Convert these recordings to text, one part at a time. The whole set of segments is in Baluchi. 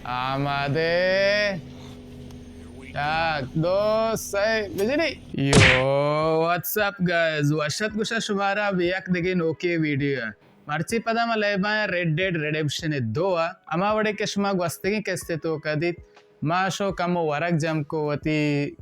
آمادے؟ یک، دو، سئے، بجنی۔ Yo, what's up guys? وش ات گوشاں شمارا بہ یک دگہ نوکیں ویڈیو ءَ۔ مرچی پدا ما لیب ءَ آں ریڈ ڈیڈ ریڈیمپشن دو ءَ۔ ہما وڑے کہ شما گوستگیں قسط ءِ توکا دیت، ما شو کمو ورگ جم کو وتی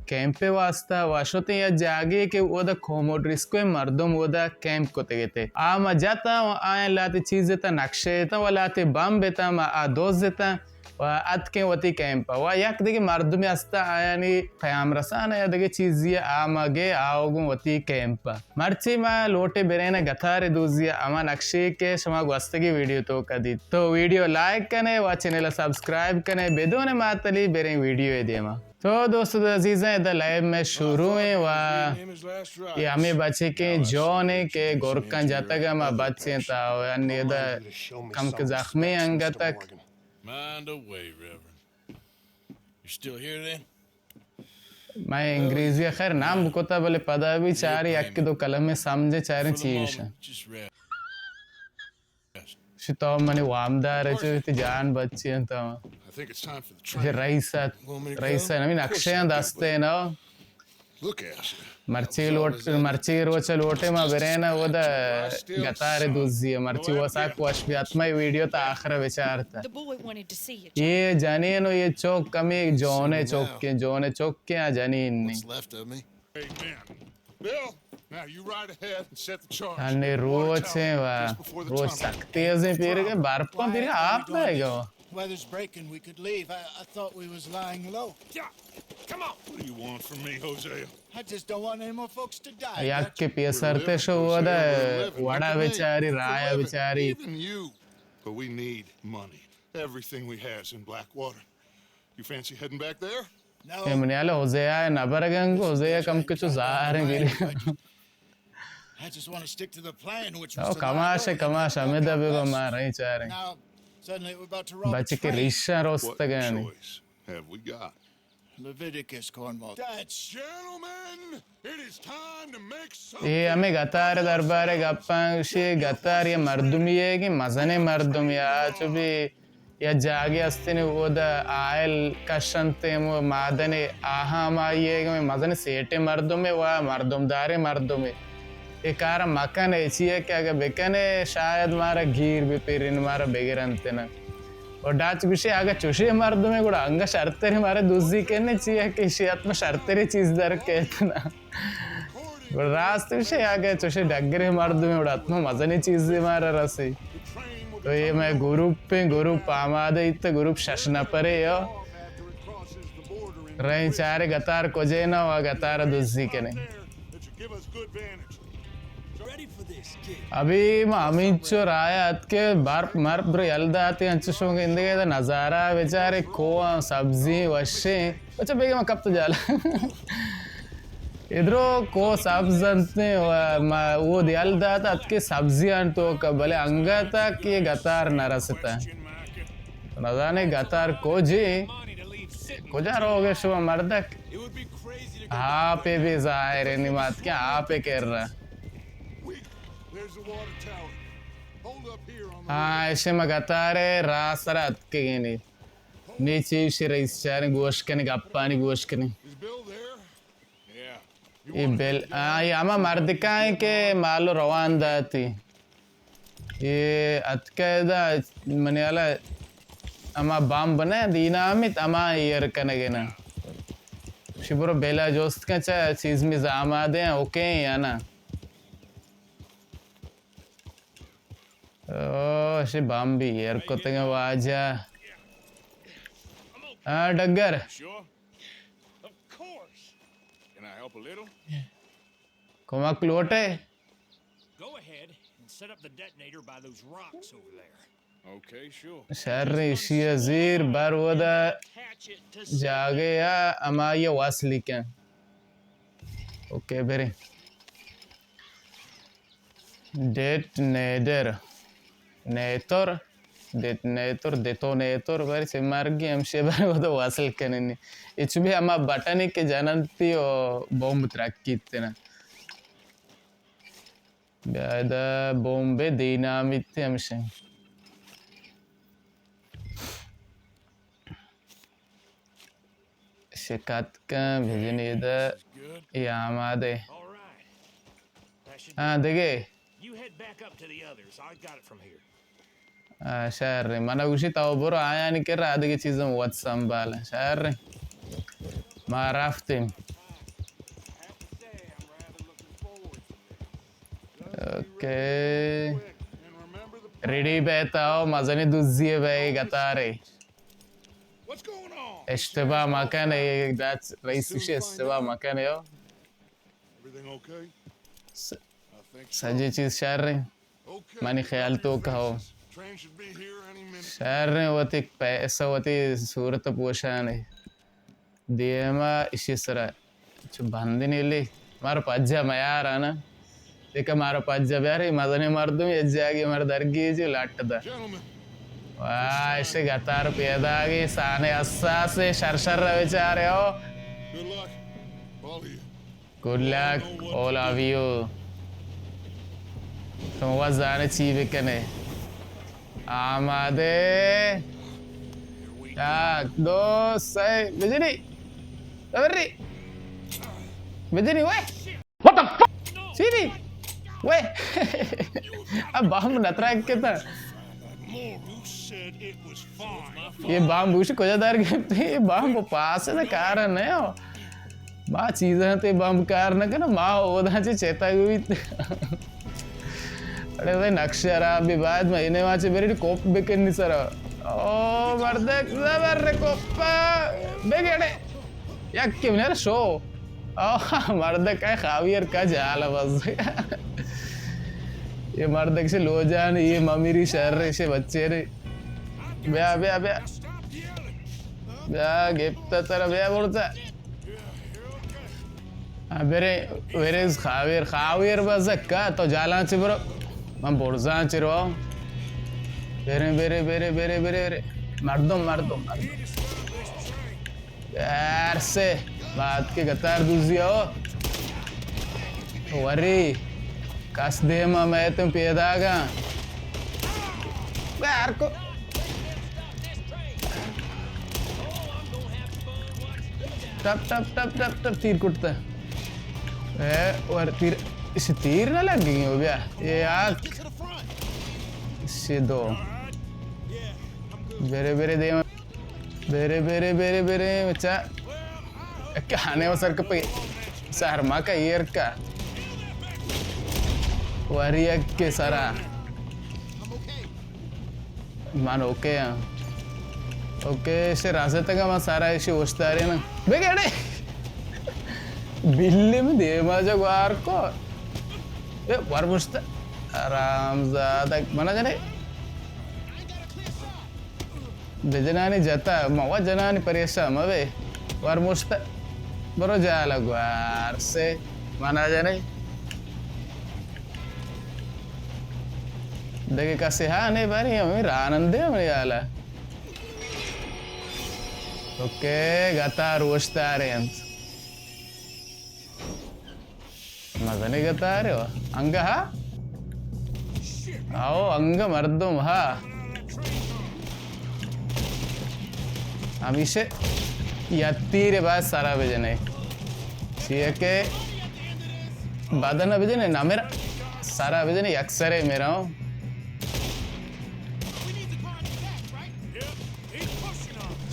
کیمپ ءِ واسطہ، و شتیں یک جاگے کہ اودا کوموڈریسکو ءِ مردم اودا کیمپ کتگ ات۔ آ ما جتاں و آیاں لہتے چیز اتاں، نقشہ اتاں و لہتے بمب اتاں، ما آ دزتاں و اتکیں وتی کیمپ ءَ۔ و یک دگہ مردمے ہستاں، آیانی پیام رسان یا دگہ چیزے، آ ما گے آ گوں وتی کیمپ ءَ۔ مرچی ما لوٹیں برین گتار دوزی ءَ، ہما نقشے کہ شما گوستگیں ویڈیو توکا دیت۔ تو ویڈیو لائک کنے و چینل ءَ سبسکرائب کنے، بدون معطلی برین ویڈیو ءِ دیما۔ تو دوست و عزیزاں، ادا لیب مئے شروع ایں و اے ہمے بچکیں جون ایں کہ گرکاں جتگ ءَ، ما بچیں تا و انی ادا کمک زخمی انگتک۔ Mind the way, Reverend. You still here then? من انگریزی خیر نام بکتا، بلے پدا بھی چاری یک دو کلمے سمجھے چاریں چی گوشاں۔ شی تو منی وامدار ئے، چو تی جان بچی انت۔ رئیس، رئیس نمی نقشے دستے نا۔ مرچی لوٹ، مرچی روچ لوٹے ما برین اودا گتار دوزی۔ مرچی وساک وش بی، حتما ویڈیو تا آخر بچارتا۔ یہ جنین و یہ چوک کمی جونے چوک کے، جونے چوک کے آ جنین نی۔ Hey, man. Bill, now you ride ahead and set the charge. Honey روچ ایں و روچ سک تیز ایں، پیرگے برپاں پیرگے آپ نہ گو۔ Weather's breaking, we could leave. I, I thought we was lying low. Yeah, come on. What do you want from me, Hosea? I just don't want any more folks to die. یک کے پیسرتے شو ودا وڑا بچاری، رایا بچاری۔ Even you. But we need money. Everything we has in Blackwater. You fancy heading back there? اے منی حال ہوزے ءَ نہ برگ انگو، ہوزے ءَ کم کچو زاہر ایں بیری۔ I just want to stick to the plan, which was O to not کماش، کماش، ہمیں دبے با مار رہی چاریں۔ Now, suddenly we're about to rob a train. بچے کے ریشاں روستگانی۔ What choice have we got? Leviticus, Cornwall. That's gentlemen. اے ہمے گتار دربارے گپاں، گوشی گتار یا مردمی ئے کہ مزنیں مردمے، آ چو بی یا جاگے استیں اودا آئل کشنت، ہمو معدن، آہاں ہمائی ئے کہ مزنیں سیٹیں مردمے و مردمداریں مردمے۔ اے کار مکن، اے چی ئے کہ اگہ بکنے شاید مارا گیر بپرین، مارا بگرنت نا۔ و ڈاچ گوشی، اگہ چوشیں مردمے گڑا انگا شرتریں مارا دزی کنے، چیا کہ ایشی حتما شرتریں چیز در کیت نا۔ گڑا راست گوشی، اگہ چوشیں ڈگریں مردمے گڑا حتما مزنیں چیزے مارا رسی۔ تو اے مئے گروپ ایں، گروپ آمادہ ایت، گروپ شش نفرے یا۔ رئیں چارے گتار کجے نا و گتار دزی کنے۔ ابھی ما ہمینچو راہ ءَ اتکے، برپ مرپ برو یل داتے، انچو شما گندگے دا نظارہ بچارے، کوہ سبزی وشیں۔ اچھا بیگے ما کپت جالا۔ ادرو کوہ سبز انت و ما او یل دات اتکے سبزی انت تو، بلے انگت کہ گتار نہ رستا۔ نزانے گتار کجے؟ کجا روگے شما مردک؟ آپ ءَ بے ظاہر ایں، نی ما اتکیں آپ ءِ کرا۔ ہاں، ایشی ما گتار ءِ راہ سرا اتکگیں نی۔ نی چی ایشی رئیس چاریں گوش کنے، گپانی گوش کنے۔ اے بل، آ، اے ہما مردکا ایں کہ مالو روان داتی۔ اے اتکہ ادا منی حالا ہما بمب نہ دینامیت، ہما ایر کنگے نا۔ شی برو بلا جوست کن چا چیز میز آمادے ایں، اوکے ایں یا نا؟ او، شی بمبی ایر کتگیں واجہ۔ ہاں، ڈگر۔ Of course. Can I help a little? کمک لوٹے؟ Go ahead and set up the detonator by those rocks over there. Okay, sure. شر، ایشی زیر بر ودا جاگے یا ہمائی وصلی کن۔ اوکے، بریں۔ ڈیٹنیٹر، نیتر، ڈیٹنیٹر، ڈیٹونیٹر، بری چہ مرگی ہمشی بر ودا وصل کننی۔ اچ بھی ہما بٹنی کہ جننتی و بمب ترکیت نا۔ بیا ادا بمب دینامیت ہمشی۔ شکات کن بجنید یا آمادے. ہاں، دگہ. آ، شر. من گوشی تو برو آیانی کرا، دگہ چیزم وت سنبھال. شر. ما رفتیم. اوکے. ریڈی بیتا ہو، مزنی دزی بے گتارے. اشتباہ مکن، اے دات رئیس گوشی اشتباہ مکن ہو. س-، سجی چیز شر ہیں. منی خیال تو کہو. شر ہیں، وتی پیسہ وتی صورت پوشانے. دیما اشی سرا چو بندی نیلی. مارا پجا میار آنا. دیکھا مارا پجا بیاری، مزنی مردم یہ جاگی مر درگی جی لٹ دا. واہ، اشی گتار پیدا گی، سانے حساس شر شر رو بیچارے ہو. Good luck, all of you. شما وت زانے چی بکنے. آمادے. یک، دو، سئے. بجنی. ببری. بجنی، وے. چی بی؟ وے. اب بام نترا کتا. یہ بام بوش کجا در گپتے؟ یہ بام پاس ہے، کار نہیں ہو. ما چیزاں تے بمب کار نہ کناں، ما اودا چہ چیتگ بیت. اڑے بھائی، نقشہ خراب بی، باید ما انہیں واچے بری کوپ بکنی سرا. او مردک زبر کوپا بگڑے. یک کے منیر شو. او مردک ہے خاویر کا جال بس. یہ مردک سے لو جان، یہ ممیری شہر سے بچے نے. بیا، بیا، بیا. بیا، گپتا ترا، بیا برتا. ہاں، برے، where is خاویر؟ خاویر بزکا، تو جالاں چی برو. من برزاں چی رو. برے، برے، برے، برے، برے، برے. مردم، مردم، مردم. یار سے، بات کے گتار دوزی ہو. وری. کس دیما میتم پیداگاں. بار کو. ٹپ، ٹپ، ٹپ، ٹپ، ٹپ، تیر کٹتا. اے، ور تیر، اس تیر نہ لگ گئی ہو بیا. یہ آگ. سے دو. برے، برے دیما. برے، برے، برے، برے، بچا. کہانے و سر کپی. سر ما کا ایر کا. وری یک کے سرا. من اوکے ہاں. اوکے، اسے رازے تگا من سارا اسے اوشتارے نا. بگڑے. بلی میں دیما جا گوار کو. اے، ور مشت. آرام زادہ. منا جنے. بجنانی جتا، ما و جنانی پریشان مبے. ور مشت. برو جال گوار سے. منا جنے. دگہ کسے ہا نے باری ہمیں رانندے ہمیں حالا. اوکے، گتار اوشتارے انت. مزنی گتارے ہو. انگا ہا؟ آؤ، انگا مردم ہا. ہمیشہ یا تیر بعد سرا بجنے. چیئے کہ بدن بجنے، نہ میرا. سرا بجنے، یک سرے میرا ہوں.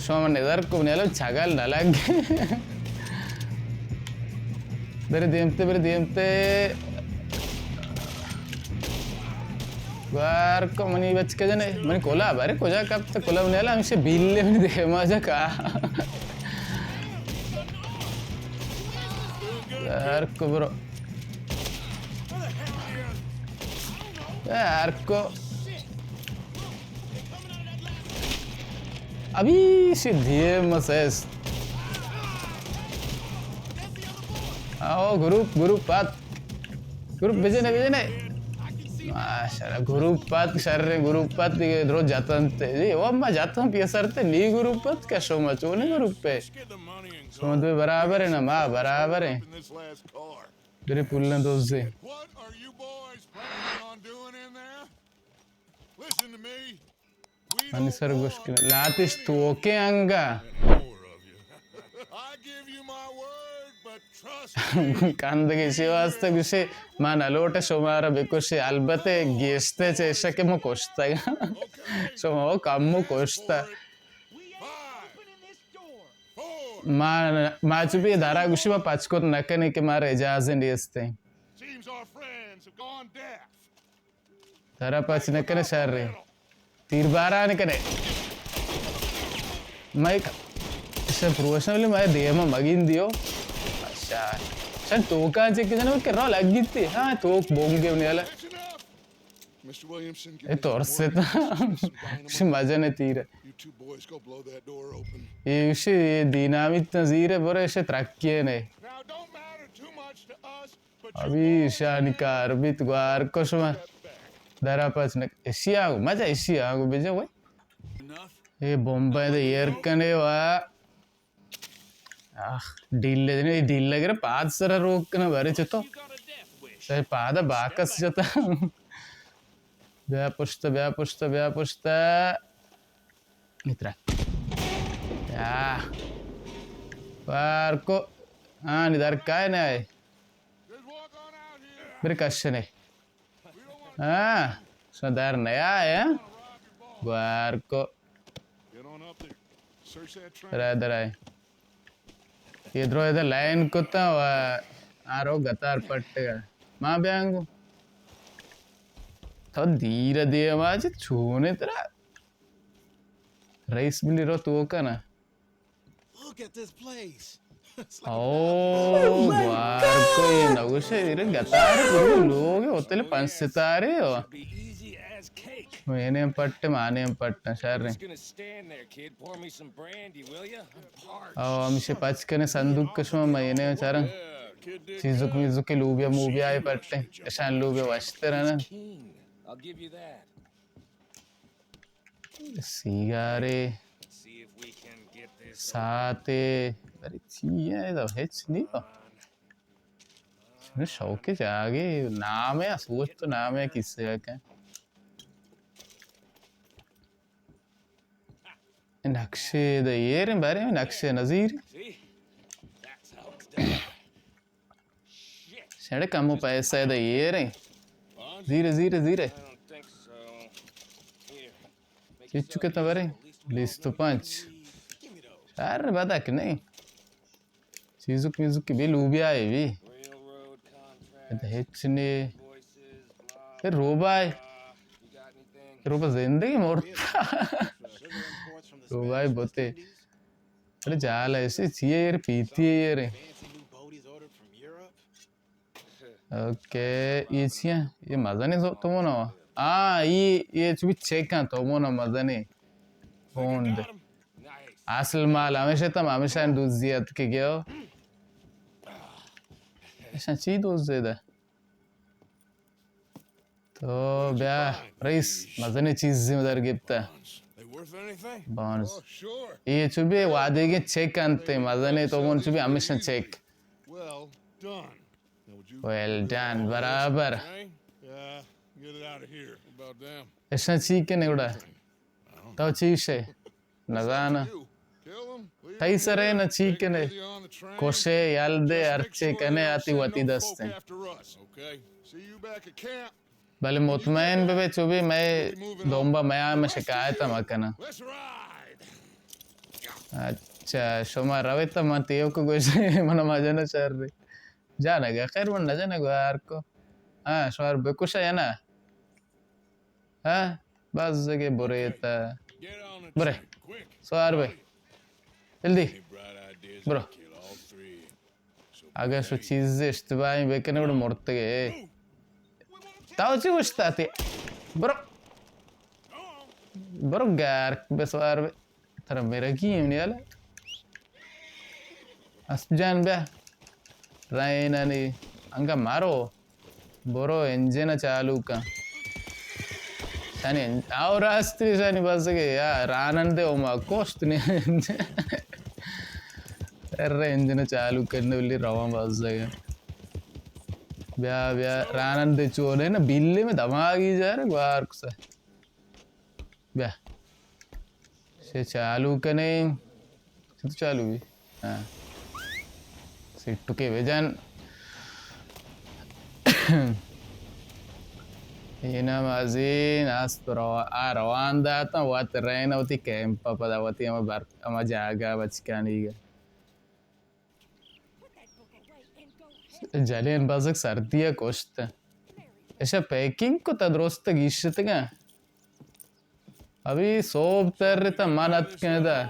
شما من نظر کو نیلو چگل نہ لگ. برے دیمتے، برے دیمتے. گوار کو منی بچ کے جنے، منی کولا بارے کجا کپت، کولا نیلا ہمیشہ بیلے منی دیما جا کا. گوار کو برو. گوار کو. ابھی سے دھیے مسیس. آؤ، گروپ، گروپ پات. گروپ بجنے، بجنے. ماشاءاللہ، گروپ پات، شر گروپ پات، دیگہ درو جتن تے. جی، او ما جتن پیسر تے، نی گروپ پات، کہ شما چونی گروپ پہ؟ شما دو برابر ہیں نا، ما برابر ہیں. برے پولن دوزے. Listen to me. منی سر گوش کن. لاتش توکے انگا. کندگ ایشی واسطہ گوشی، ما نلوٹ شمارا بکشی، البتہ گیشتر چہ ایشا کہ ما کشتگ۔ شما کمو کشتا۔ ما، ما چو بی دارا گوشی ما پچ کت نکنی کہ مارا اجازت نیستیں۔ ترا پچ نہ کنے شر۔ تیر باران کنے۔ مئے ک-، شپ روشن ولی مئے دیما مگین دیو۔ شر۔ شر توکا چک جنو کہ رو لگیتی۔ ہاں، توک بونگے نیالا۔ اے ترستا۔ شی مزن تیر۔ اے شی دینامیت زیر برے شی ترکیے نے۔ ابھی شانی کار بیت گوار کو شما۔ درا پچ نک-، اشی آگو، مجا اشی آگو بجا وای۔ اے بمبا دے ایر کنے وا۔ آخ، ڈیل دے، ڈیل لگ رہا، پاد سر روک کنا بارے چتو۔ سر پاد باکس جتا۔ بیا پشت، بیا پشت، بیا پشت۔ نترا۔ یا۔ وار کو۔ ہاں، ندر کائے نہ آئے۔ برے کشنے۔ ہاں، شما در نیا ہے، ہاں؟ گوار کو۔ درائے، درائے۔ یہ درو ادھر لائن کتا و آرو گتار پٹگا۔ ما بیانگو۔ تو دیر دے واجہ چونے ترا۔ رئیس بلی رو تو کنا۔ Look at this place. It's like a او، گوار کو یہ نگوشے، ایر گتار گرو لوگ ہوتل پنج ستارے ہو۔ Should be easy as cake. میں نے پٹ، مانے پٹ، شر۔ Just gonna stand there, kid. Pour me some brandy, will ya? I'm parched. او، ہمیشہ پچ کنے صندوق کشما، میں نے چارن۔ Yeah, kid did good. چیزک میزک لوبیا موبیا ہے پٹے۔ اشان لوبیا وشتر ہے نا۔ King. I'll give you that. سیگارے، ساعتے، ارے چی ہے؟ ادا ہچ نہیں تو۔ شوق جاگے نام ہے، سوچ تو نام ہے کس سے کا۔ نقشے دے یہ رہے بارے میں، نقشے نظیر۔ سڑک ہمو پیسہ دے یہ رہے۔ زیرے، زیرے، زیرے۔ چیچو کتنا برے؟ بیست و پنچ۔ شر بدک نہیں۔ چیزک میزک بی لوبیا ہے بی۔ ادا ہچ نے۔ اے روبا ہے۔ اے روبا زندگی مرتا۔ روبا ہے بوتے۔ ارے جال ایسے چیئے یار، پیتی ہے یار۔ اوکے، یہ چی ہے؟ یہ مزنیں تو، تومونا۔ ہاں، یہ، یہ چوی چیک ہیں، تومونا مزنیں۔ بونڈ۔ اصل مال ہمیشہ تم، ہمیشہ دوزی ات کے گیو۔ ایسا چی دوزی دا؟ تو بیا رئیس، مزنیں چیزے در گپتا۔ They worth anything? Bones. Oh, sure. یہ چو بی وعدے کے چیک انتے، مزنیں تو من چو بی ہمیشہ check. Well done. Now, would you Well done، برابر۔ Hey? Yeah, get it out of here. About damn. ایشاں چی کنے گڑا؟ تو چی شے؟ نزاناں۔ Kill 'em, leave تئی سرے نہ چی کنے؟ Take the on the train. کشے، یل دے، Just make ہرچے sure کنے you آتی don't وتی send no دستیں۔ Folk after us, okay? See you back at camp. بلے مطمئن ببے چو بی مئے دمبا میا مئے شکایت مکناں۔ Let's ride. اچھا، شما رویت من تیوک گوشے، من مجن شر۔ جانگ ء خیر من نہ جنگ ء ہر کو۔ ہاں، شمار بکشا یا نا؟ ہاں، بزگ ء بریت۔ برے، سوار بے۔ جلدی۔ برو۔ اگہ شو چیز اشتباہی بکنے گڑا مرتگے۔ تاو چی گوشتا تی؟ برو۔ برو گار بسوار بے۔ ترا مرگی ایم نیال۔ اسپ جان بیا۔ رائنانی انگا مارو۔ برو انجن چالو کن۔ شانی انج-، آو راستی شانی بزگے یا رانندے او ما کوشت نے۔ ارے انجن چالو کرنے ولی روان بزگے۔ بیا بیا رانندے چونے نا بیلے میں دماغی جا رہے گوار کسا۔ بیا۔ سے چالو کنے۔ سے تو چالو بی۔ ہاں۔ سٹکے بجن۔ اے نمازی ناست رو-، آ روان داتاں، وت رئین وتی کیمپ ءَ، پدا وتی ہما بر-، ہما جاگہ بچکانیگ ءَ۔ جلین بزگ سردی ءَ کشت۔ ایشا پیکنگ کتا، درست گیشتگاں۔ ابھی صوب ترتا، من اتکن ادا۔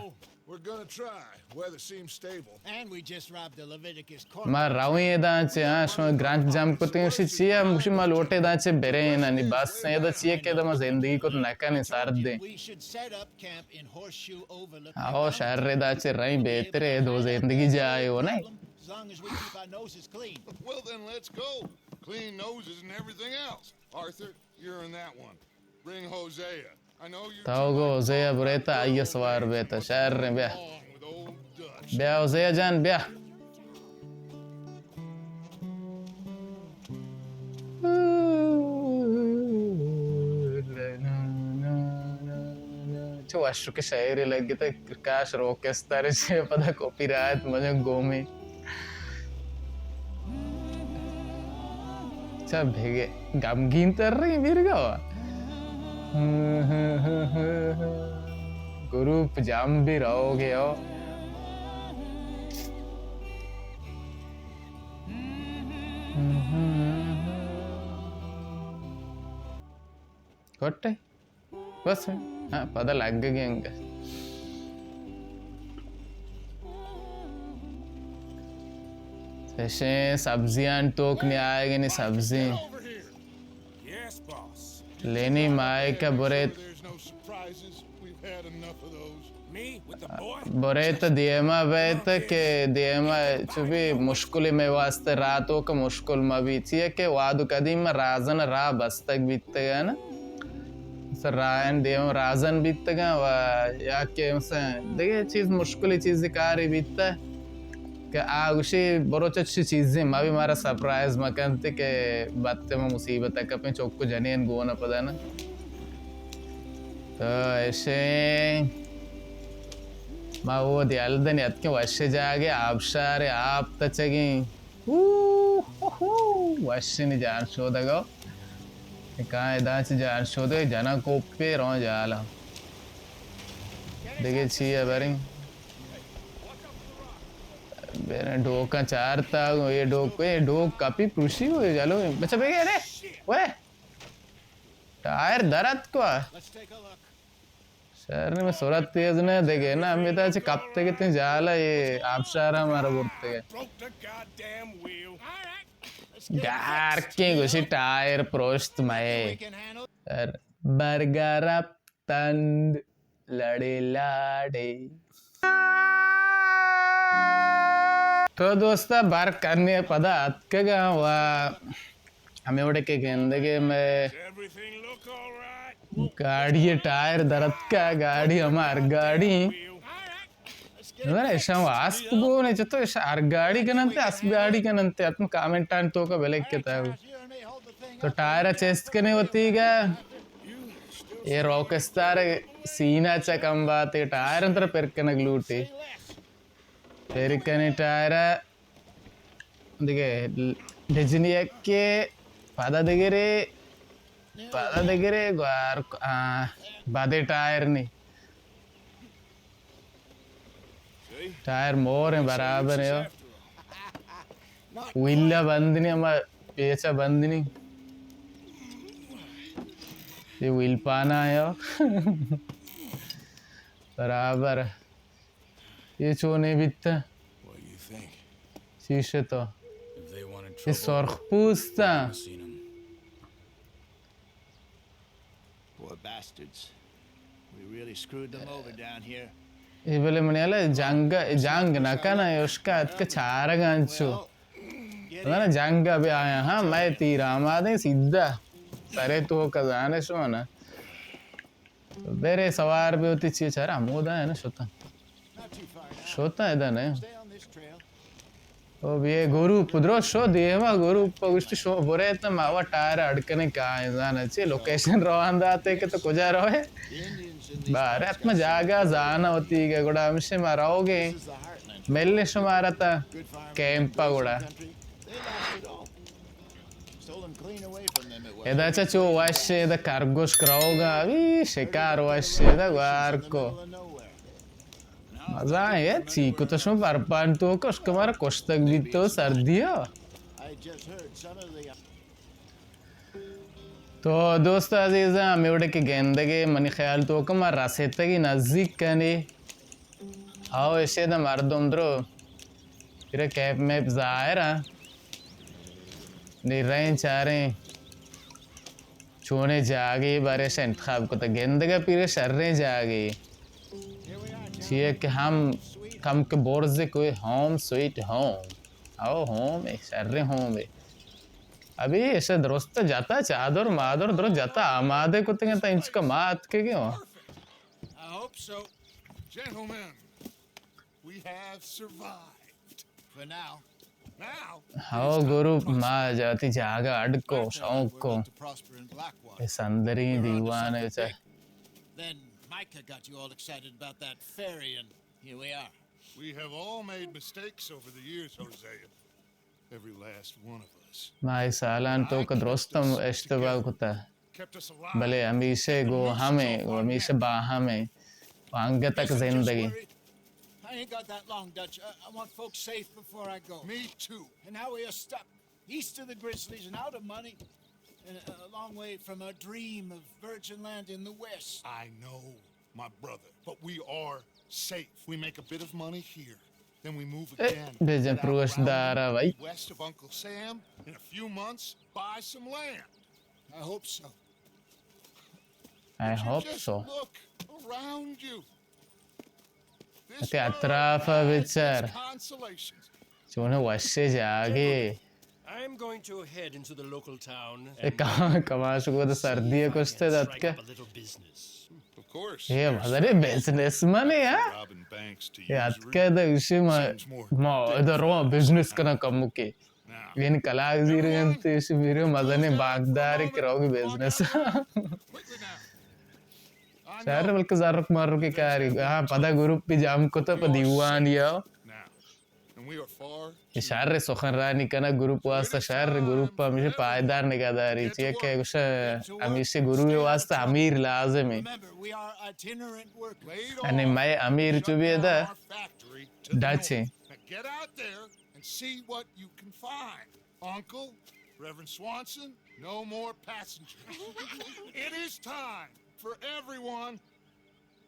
We're gonna try. Weather seems stable. And we just robbed the Leviticus corporate. ما رویں ادا چہ، ہاں، شما گرانچ جم کتیں، گوشی چی ہم، گوشی ما لوٹے ادا چہ بریں، نی بس ادا چیے کہ ادا ما زندگی کت نکنیں، سردیں۔ We should set up camp in Horseshoe Overlook. آہو، شہر ادا چہ رئیں بہترے، دو زندگی جاہے ہو نئے۔ As long as we keep our noses clean. Well, then let's go. Clean noses and everything else. Arthur, you're in that one. Bring Hosea. I know you تو گو ہوزے ءَ بریت، آئی ءَ سوار بیت، شریں، بیا۔ Along with old Dutch. بیا ہوزے ءَ جان، بیا۔ چو وشک شاعری لگتے، کاش روک استارے چے پدا کاپی رائٹ مجھے گومی۔ چا بھگے غمگین تر رہی میرگا۔ گروپ جام بھی رہو گے ہو۔ کٹے؟ بس، ہاں، پدا لگ گئے انگا۔ ایشیں سبزیاں توک نی آئے گے نی سبزی۔ لینی مائک ءَ برے۔ There's no surprises. We've had enough of those. بریت دیما بیت کہ دیما چو بی مشکلی مئے واسطہ، راہ توک مشکل مہ بی، چیا کہ وہد قدیم ءَ رازن راہ بستگ بیتگ نا، سر راہن دیما رازن بیتگاں و یا کہ مثلاً دگہ چیز مشکلی چیزی کاری بیتہ کہ آ گوشی بروچ چی چیزیں ما بی مارا سرپرائز مکنت کہ بت ما مصیبت کپیں چوک جنین گون پدا نا۔ تو ایشیں ما وہدی ہلدنی اتکیں وشیں جاگے، آبشارے، آپ تچگیں۔ اوہ، اوہ، اوہ، وشیں جان شودگو۔ کاں ادا چہ جان شودگ جناں کوپے رواں جالا۔ دگہ چی ءَ بریں؟ بریں ڈوکاں چارتا، اے ڈوک، اے ڈوک کپی پروشی ہو، چلو، بچا بگے رے۔ وے۔ ٹائر درد کو۔ شہر میں سرعت تیز نہ دگے نا، ہمیں تو اچھے کپتے کتنے جالا یہ آبشار ہمارا برتے گئے۔ گار کے گوشی ٹائر پروشت مئے۔ برگر اپ تند لڑے لاڑے۔ تو دوستا بار کنے پدا اتکگاں و ہمے وڑے کہ گندگے مئے گاڑی ٹائر درتکا، گاڑی ہما ہر گاڑی۔ نظر ایشاں اسپ گون چتو ایشاں ہر گاڑی کننتے، اسپ گاڑی کننتے، حتم کامنٹان توکا بلک کتا۔ تو ٹائر چست کنے وتیگا۔ اے راک اسٹار سینا چا کم باتے، ٹائر انتر پر کنگ لوٹے۔ پر کنے ٹائر دگہ ڈجنی یکے پدا دگرے، پدا دگرے گوار، آ، بدے ٹائر نی۔ ٹائر مور ہیں، برابر ہیں۔ ویلا بند نہیں، ہما پیچا بند نہیں۔ یہ ویل پانا ہے۔ برابر۔ یہ چونے بیتا؟ شیشے تو۔ یہ سرخ پوستا۔ Poor bastards. We really screwed them over down here. اے بلے منی ہیال ءَ جنگ، جنگ نہ کناں، اشکا اتک چارگ انچو۔ نہ، نہ، جنگ ءَ بیا آیاں، ہاں، مئے تیر آمادیں سیدھا سرے توکا زانش من۔ برے سوار بے وتی چی چارا ہمودا ہے نا شتاں۔ شتاں ادا نہ۔ او بیا گروپ درو شو دیما، گروپ پا گوشتی شو برے تا ما وا ٹائر اڈ کنے کائیں زانا چی لوکیشن روان داتے کہ تو کجا روئے۔ بارے اتما جاگا زانا ہوتی گا گڑا ہمشے ما روگے ملنے شمارا تا کیمپ پا گڑا۔ ادا چا چو وش ادا کرگوش کروگا ابھی شکار وش ادا گوار کو۔ مزہ ہے چی کو تو شما برپان تو کش کمارا کشتگ بیت تو سردی ہو۔ تو دوست عزیزاں، ہمے وڑے کہ گندگے منی خیال تو کہ ما رسیتگی نزیک کنی۔ او ایشی دا مردم درو۔ پھر کیپ میپ ظاہر ہے۔ نی رہیں چاریں چونے جاگے بارے سے انتخاب کتا۔ گندگا پھر شریں جاگے۔ چیئے کہ ہم کم کہ برز کوئی ہوم سویٹ ہوم۔ او ہوم ہے، شریں ہوم ہے۔ ابھی ایسے درست جاتا چادر مادر درست جاتا آمادے کتگے تا انچ کا مات کے گئے ہو۔ I hope so. Gentlemen, we have survived. For now. Now, ہو گروپ ما جاتی جاگا اڈ کو شوق کو۔ اے سندری دیوان ہے چا۔ Then Micah got you all excited about that ferry, and here we are. We have all made mistakes over the years, Hosea. Every last one of us. ما اے سالان تو کہ درستم اشتباہ کتا۔ Kept us alive. بلے ہمیشہ گو ہمیں، گو ہمیشہ باہمیں۔ و انگت تک زندگی۔ I ain't got that long, Dutch. I, I want folks safe before I go. Me too. And now we are stuck east of the Grizzlies and out of money and a, a long way from our dream of virgin land in the West. I know, my brother, but we are safe. We make a bit of money here, then we move again. بجن پروش دارا بھائی۔ West of Uncle Sam, in a few months, buy some land. I hope so. I hope so. Look around you. اتے اطراف ء بچار۔ چون وشیں جاگے۔ I'm going to head into the local town. اے کما-، کماش کو تو سردی ء کشتے دات کے۔ Of course. اے مزنے بزنس مین ہے، ہاں؟ اے اتکے دا اسی ما، ما ادھر رو بزنس کنا کمو کے۔ یعنی کلاک زیرگ انت، ایشی میرے مزنیں بانکدارے کہ روگی بزنس۔ شہر بلکہ زرک مرک کاری۔ ہاں، پدا گروپ بھی جام کتا پہ دیوان یا۔ اے شہر سخنرانی کنا گروپ واسطہ شہر گروپ ہمیشہ پائیدار نگاہ داری چیئے کہ گوشہ ہمیشہ گروپ واسطہ امیر لازم ہے۔ یعنی میں امیر چو بھی دا ڈچ ہے۔ And see what you can find. Uncle, Reverend Swanson, no more passengers. It is time for everyone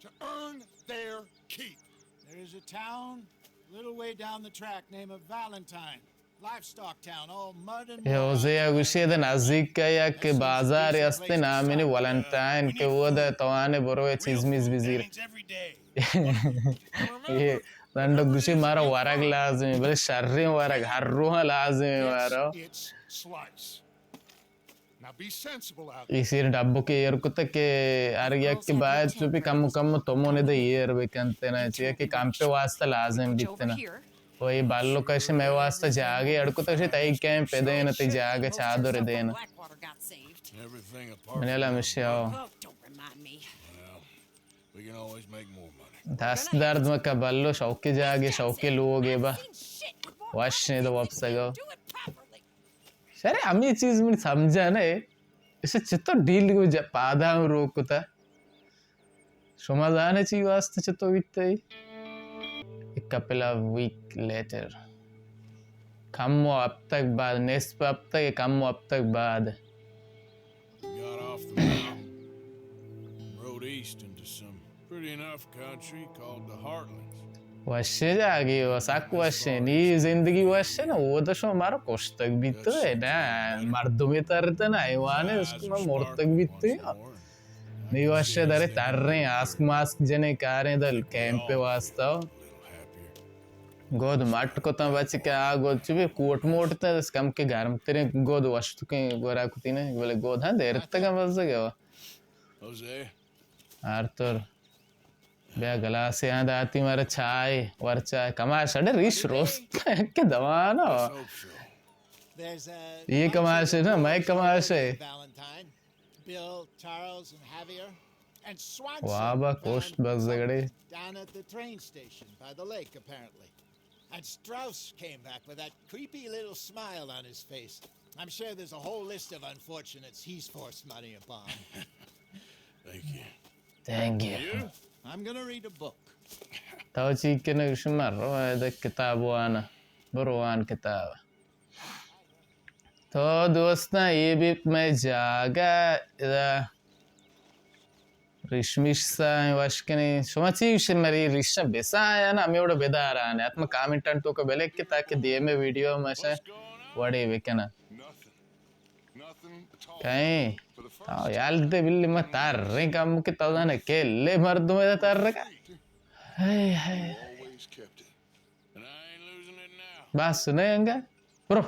to earn their keep. There is a town a little way down the track named Valentine. Livestock town, all mud and اے اوزے ء گوشی اد نزیک ء یک بازارے است نام یعنی ولنٹائن کہ اود ء توان ء برو ء چیز میز بزیر۔ اے رنڈک گوشی مارا ورگ لازم ہے، بلے شریں ورگ ہر روح لازم ہے مارا۔ Now be sensible out there. ایشی ڈبو کہ ایر کتگ کہ ہر یک کہ باید چوپی کم کم تومون دے ایر بکنت نا، چیا کہ کیمپ واسطہ لازم بیت نا۔ و اے بالو کش مئے واسطہ جاگے اڑ کتگ، شی تئی کیمپ دین، تئی جاگہ چادر دین۔ Everything apart. من الا مشی آو۔ We can always make more money. دست درد مکا بلو، شوقی جاگے، شوقی لوگے با۔ وش نے دو واپس گو۔ شرے ہمیں چیز من سمجھا نہ ہے۔ اسے چطور ڈیل کو جا-، پادا ہم روک کتا۔ شما زانے چی واسطہ چطور بیتے؟ A couple of week later. کم و ہفتگ بعد، نصف ہفتگ، کم و ہفتگ بعد۔ We got off the mountain, rode east into some pretty enough country called the Heartlands. وشیں جاگے و سک وشیں۔ نی زندگی وشیں نا، او تو شما مارا کشتگ بیت ہے نا، مردمی ترت نا، حیوان ہے، اس کو مرتگ بیت ہے۔ نی وشیں درے تریں، آسک ماسک جنے کاریں دل کیمپ واسطہ۔ گود مٹ کتاں بچکے، آ گود چو بی کوٹ موٹ تاں، دست کم کہ گرم تریں گود وشتکیں گورا کتینے، بلے گود ہاں دیرتگاں بزگے وا۔ Jose. آرتھر۔ بیا گلاسے آں داتی مارا چائے، ور چائے، کماش اڑے ریش روست کہ دوانا۔ Let's hope so. یہ کماش ہے نا، میں کماش ہے۔ Valentine, Bill, Charles, and Javier, and Swanson. وابا، کوشت بس جگڑے۔ Down at the train station by the lake, apparently. And Strauss came back with that creepy little smile on his face. I'm sure there's a whole list of unfortunates he's forced money upon. Thank you. Thank you. You? I'm gonna read a book. تو چی کنگ؟ شما رو ادا کتاب وانا، برو وان کتاب۔ تو دوستاں، اے بیت مئے جاگہ، ادا ریشمیش سا وش کنیں۔ شما چی گوشے، مری ریشا بسا یا نا، ہمے وڑا بداران؟ حتما کامنٹاں توکا بلکے تاکہ دیمے ویڈیو ما شا وڑے بکناں۔ کہیں؟ تو یال دے بلی، ما تریں کم کہ تو زانے کلے مردم ہے تر کا۔ ہائے ہائے۔ بس نہیں انگا۔ برو۔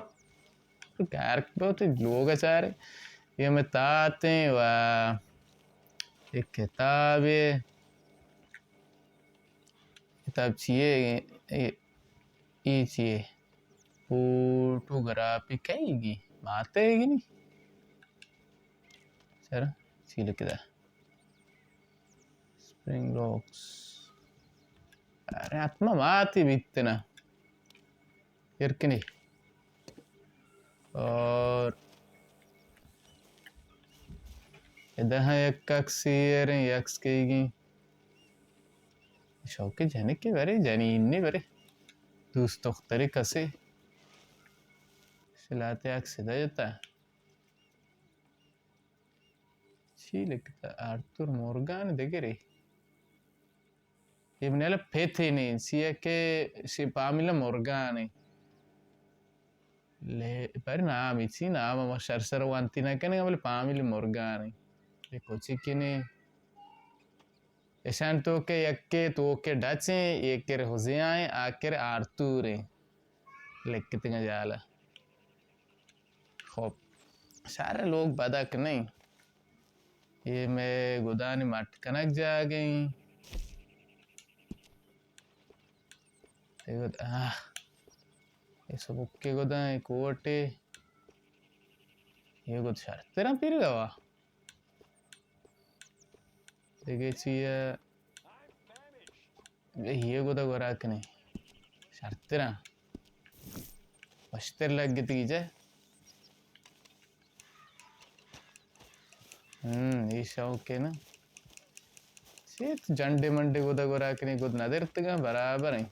گار بہت لوگ چارے۔ یہ میں تاتیں و ایک کتاب ہے۔ کتاب چیے؟ اے، اے چیے؟ فوٹوگرافی کئی گی؟ ماتے گی نہیں؟ سر، چی لکھدا؟ Spring rocks. ارے، حتما ماتی بیتنا۔ ایر کنی۔ اور ادا ہاں یک عکسی ایریں، عکس کئی گی؟ شوقی جنکے برے، جنینے برے۔ دوست دختری کسے۔ شلاتے عکس ادا جتا۔ چی لکھتا؟ آرتور مورگان دگرے۔ اے منی ھیال ءَ پت ءَ نہ اِنت، چیا کہ شی پامیل ءَ مورگان اِنت۔ لے، پر نام، چی نام، ما شر شر وانتی نہ کنیں، بلے پامیل مورگان اِنت۔ اے کوچکینے۔ اشان توک ءَ یکے توک ءَ ڈچ اِنت، یکے ہوزیا اِنت، آ کر آرتور اِنت۔ لکتگاں جال ءَ۔ خب، شھر ءِ لوگ بدک نہ اِنت۔ اے مئے گدانی مٹ کنگ جاگہ اِنت۔ اے گد، آہ۔ اے سبکے گداں، اے کوٹے۔ اے گد شرتراں پیر گوا۔ دگہ چی ءَ؟ اے گد ءَ گورا کنیں۔ شرتراں۔ وشتر لگتگی چہ۔ ہم، اے شوق اِنت نا۔ چی تو جنڈے منڈے گد ءَ گورا کنیں، گد نہ درتگاں، برابر اِنت۔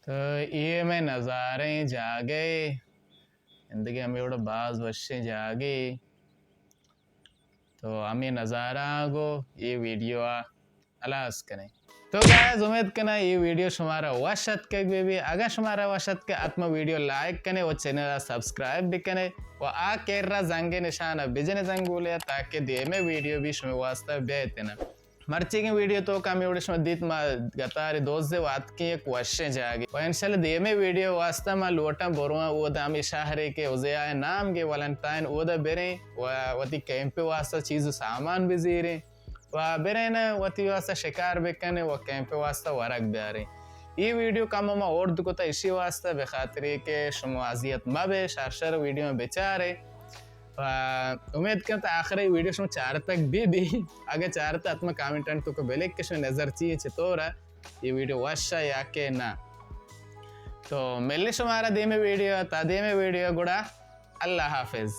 تو اے مئے نظارہ اِنت جاگہ ءِ۔ زندگی ھمے وڑا باز وشیں جاگے۔ تو ھمے نظارہ آں گوں اے ویڈیو ءَ ھلاس کنیں۔ تو گائز، امید کناں اے ویڈیو شمارا وش اتکگ بہ بی۔ اگاں شمارا وش اتکگ، حتما ویڈیو لائک کنے و چینل ءَ سبسکرائب بکنے و آ کرا زنگ ءِ نشان ءَ بجنے زنگولے ءَ، تاکہ دیمے ویڈیو بھی شمے واسطہ بیت نا۔ مرچیگیں ویڈیو توک ءَ ھمے وڑ ءَ شما دیت، ما گتارے دوزے و اتکیں یک وشیں جاگے۔ و انشاءاللہ دیمے ویڈیو واسطہ ما لوٹاں برواں اودا ھمے شھرے کہ ھوزیا ءِ نام گے ولنٹائن، اودا بریں و وتی کیمپ ءِ واسطہ چیز و سامان بزیریں و بریں وتی واسطہ شکار بکنیں و کیمپ ءِ واسطہ ورگ بیاریں۔ اے ویڈیو کم ما ارد کتا اشی واسطہ، بخاطر کہ شما اذیت مبے، شر شر ویڈیو بچارے۔ و امید کناں تا آخر ءَ ویڈیو شما چارتگ بہ بی۔ اگہ چارتا، حتما کامنٹ ءِ توک ءَ بلکے کہ شما نظر چی اِنت، چطور اِنت، اے ویڈیو وش اِنت یا کہ نہ۔ تو ملیں شمارا دیمے ویڈیو ءَ، تا دیمے ویڈیو ءَ گڑا اللہ حافظ۔